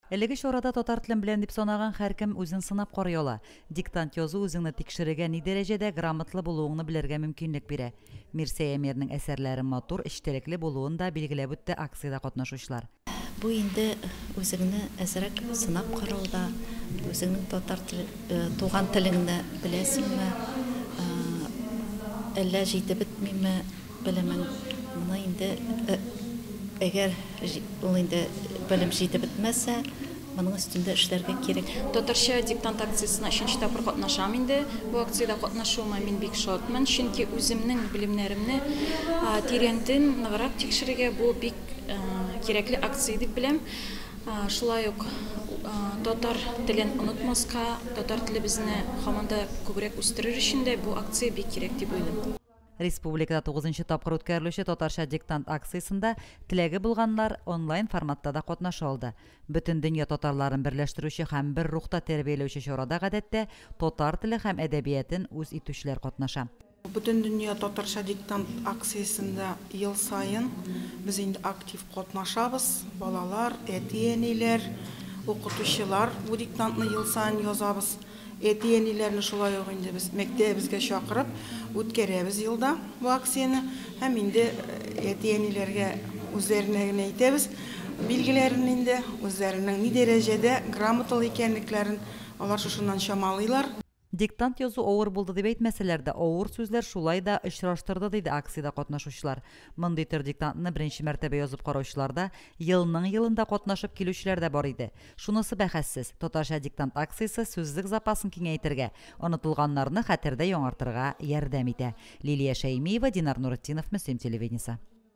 Әлеге чарада татар телен беләм дип санаган һәркем үзен сынап карый ала. Диктант язу үзеңне тикшерергә, ни дәрәҗәдә грамотлы булуыңны белергә мөмкинлек бирә. Мирсәй Әмирнең әсәрләре матур, эчтәлекле булуын да билгеләп үтте акциядә катнашучылар. Бу инде үзеңне әзрәк сынап карау да, үзеңнең татар теле, туган телеңне беләсеңме, әллә җитеп бетмиме белемең. Моны инде әгәр ул инде белем җитеп бетмәсә, моның өстендә эшләргә кирәк. Татарча диктант акциясенә өченче тапкыр катнашам инде. Бу акциядә катнашуыма мин бик шатмын, чөнки үземнең белемнәремне тирәнтен ныграк тикшерергә бу бик кирәкле акция дип беләм. Шулай ук татар телен онытмаска, татар телебезне һаман да күбрәк үстерер өчен дә бу акция бик кирәк дип уйлыйм. Республикада 9нчы тапкыр үткәрелүче татарча диктант акциясендә теләге булганнар онлайн форматта да катнаша алды. Бөтен дөнья татарларын берләштерүче һәм бер рухта тәрбияләүче чарада гадәттә татар теле һәм әдәбиятын үз итүчеләр катнаша. Бөтен дөнья татарча диктант акциясендә ел саен без инде актив катнашабыз. Балалар, әти-әниләр, укытучылар бу диктантны ел саен язабыз. Әти-әниләрне шулай ук инде без мәктәбебезгә чакырып үткәрәбез елда бу акцияне. Һәм инде әти-әниләргә үзләренә генә әйтәбез, билгеләрен инде үзләренең ни дәрәҗәдә грамоталы икәнлекләрен алар шушыннан чамалыйлар. Диктант язу авыр булды дип әйтмәсәләр дә, авыр сүзләр шулай да очраштырды, диде акциядә катнашучылар. Мондый төр диктантны беренче мәртәбә язып караучылар да, елның елында катнашып килүчеләр дә бар иде. Шунысы бәхәссез, татарча диктант акциясе сүзлек запасын киңәйтергә, онытылганнарны хәтердә яңартырга ярдәм итә. Лилия Шәймиева, Динар Нуретдинов, Мөслим телевидениесе.